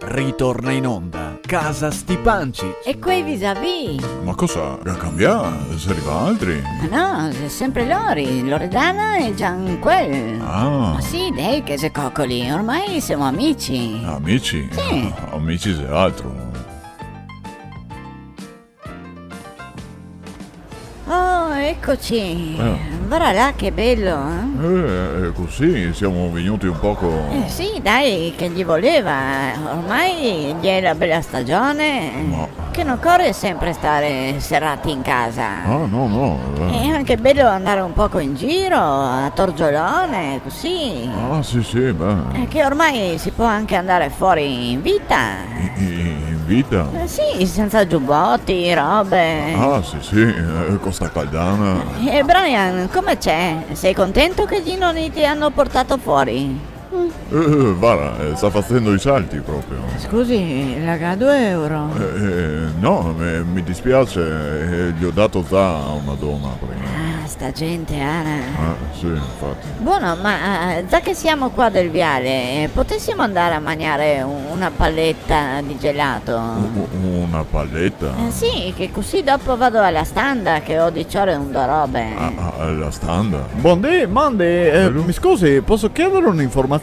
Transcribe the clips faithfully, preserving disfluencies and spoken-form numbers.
Ritorna in onda Casa Stipancich. E quei visavì? Ma cosa? Ga cambià? Xe rivà altri? Ma no, xe sempre lori, Loredana e Gian quel. Ah. Ma sì, dai, che xe cocoli, ormai semo amici. Amici? Sì. Amici xe altro. Oh, eccoci. Eh. Varda là che bel, eh? Eh, eh, cusì semo vegnui un poco. Eh, sì, dai, che ghe voleva. Ormai xe la bela stagion. Ma che no ocore sempre star serà in casa. Ah, no, no, eh. Xe anche bel andar un poco in giro, a torgiolon, cusì. Ah, sì, sì, beh. Xe che ormai se pol anche andar fora in vita. In, in, in vita? Eh, sì, senza giuboti, robe. Ah, sì, sì, eh, co sta caldana. E Brian, come xe? Te son contento che i noni te ga portà fora? Eh, eh, varda, eh, sta fazendo i salti proprio. Scusi, la ga do euro? Eh, eh, no, me, me dispiaxe, eh, ghe go dà za a una dona prima. Ah, sta gente, ara. Eh, sì, infati. Bon, ma, eh, za che semo qua del viale, eh, podesimo andar a magnare u-, una paleta de gelato? U-, u-, una paleta? Eh, sì, che cusì dopo vado a la standa, che go de ciore un do robe. A, a, a la standa? Bondì, mandi, eh, mi scusi, poso chiedere un'informazione?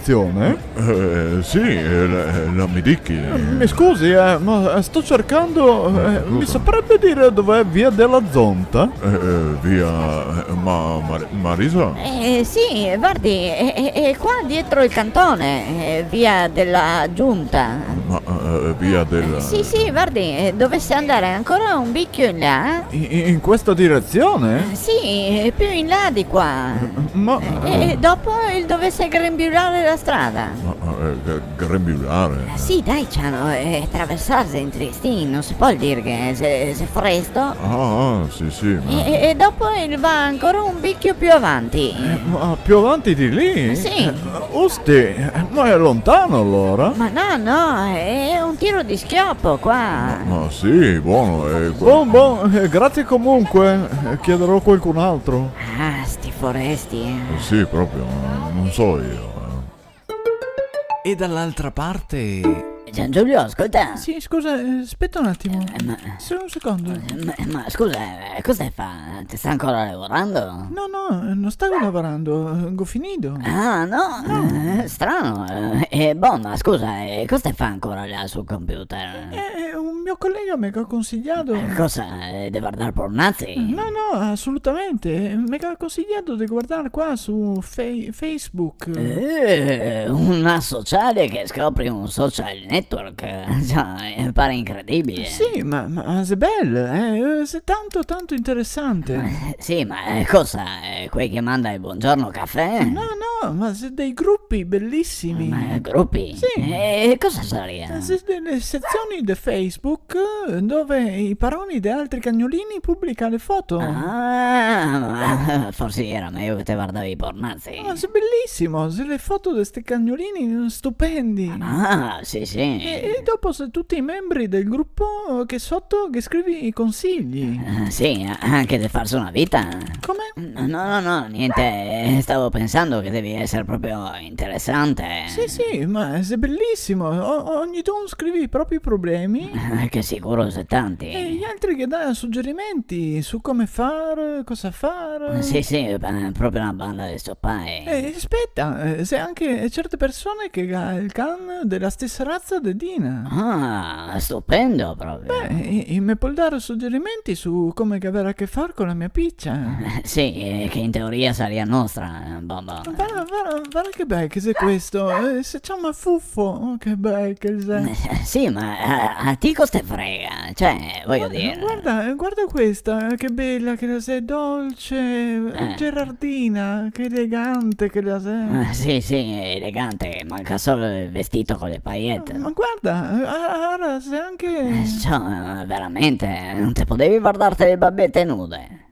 Eh, sì, eh, la, la me dica. Eh, mi scusi, eh, ma, eh, sto cercando, eh, mi saprebbe dire dov'è via della Zonta? Eh, eh, via, eh, ma, ma, Marisa? Eh, sì, vardi, xe, xe, xe qua dietro el canton, eh, via della Giunta. Ma, eh, via della... Eh, sì, sì, vardi, eh, dovese andar ancora un bicio in là. In, in questa direzione? Eh, sì, xe più in là de qua. Eh, ma... Eh, e dopo el dovese grembiular la strada. Ma, eh, gre-, grembiular? Eh, sì, dai, Ciano, eh, traversar xe in triestin, no se pol dir che xe, xe foresto. Ah, ah, sì, sì, ma... E, e, e dopo el va ancora un bicio più avanti. Eh, ma più avanti de lì? Eh, sì. Eh, osti, eh, ma xe lontan alora? Ma no, no, xe un tiro de schiopo qua. Ma, ma sì, bon, eh, qua... Bon, bon, eh, grazie comunque, eh, chiederò a qualcun altro. Ah, sti foresti, eh. Eh, sì, proprio, eh, no so mi, eh. E dall'altra parte? Giangiulio, ascolta. Sì, scusa, eh, speta un atimo. Eh, ma... Solo un secondo. Eh, ma, ma scusa, eh, cosa te fa? Te sta ancora lavorando? No, no, eh, no stavo lavorando, eh, go finì. Ah, no? No. Eh, strano. Eh, eh, bon, ma scusa, eh, cosa te fa ancora là sul computer? Eh, eh, un mio colega me ga consiglià. Eh, cosa? Eh, de vardar pornazi? No, no, asolutamente. Me ga consiglià de vardar qua su Fe-, Facebook. Eh, una sociale che scopre un social network. Cioè, pare incredibile. Sì, ma, ma xe bel, eh, xe tanto, tanto interesante. Eh, sì, ma, eh, cosa? Eh, quei che manda el buongiorno caffè? No, no, ma xe dei grupi belisimi. Ma grupi? Sì. E cosa saria? Eh, xe dele sezioni de Facebook dove i paroni de altri cagnolini publica le foto. Ah, ma forsi iera mejo che te vardavi i pornazi. Ma xe belisimo, xe le foto de sti cagnolini, stupendi. Ah, sì, sì. E, e dopo xe tuti i membri del grupo che soto che scrivi i consigli. Eh, sì, anche de farse una vita. Come? No, no, no, niente, stavo pensando che devi eser proprio interesante. Sì, sì, ma xe belisimo. O-, ognidun scrivi i propri problemi. Eh, che sicuro xe tanti. E i altri che dà sugerimenti su come far, cosa far. Sì, sì, eh, proprio una banda de stiopai. Eh, speta, eh, xe anche certe persone che ga el can dela stesa raza de Dina. Ah, stupendo proprio. Beh, i, i me pol dar sugerimenti su come che aver a che far co la mia picia. Eh, sì, eh, che in teoria saria nostra, eh, bon, bon. Varda, varda, varda che bel che xe questo, eh, se ciama Fufo, oh, che bel che xe. Eh, sì, ma a, a ti cosa te frega? Cioè, vojo dir. Guarda, guarda questa, che bela che la xe, dolce, eh, Gerardina, che elegante che la xe. Eh, sì, sì, elegante, manca solo el vestito co le paillette. Ma guarda, eh, a-, ara xe anche... Eh, ciò, veramente, no te podevi vardarte le babete nude?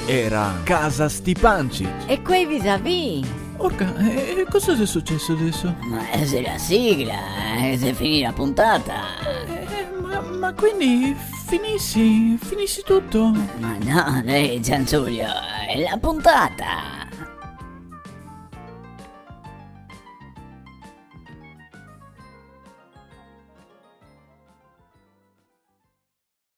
Iera Casa Stipancich. E quei visavì? Orca, e, e cosa xe suceso deso? Ma xe la sigla, eh, xe finì la puntata. Eh, eh, ma, ma quindi finisi, finisi tuto? Ma no, dai, Giangiulio, xe la puntata.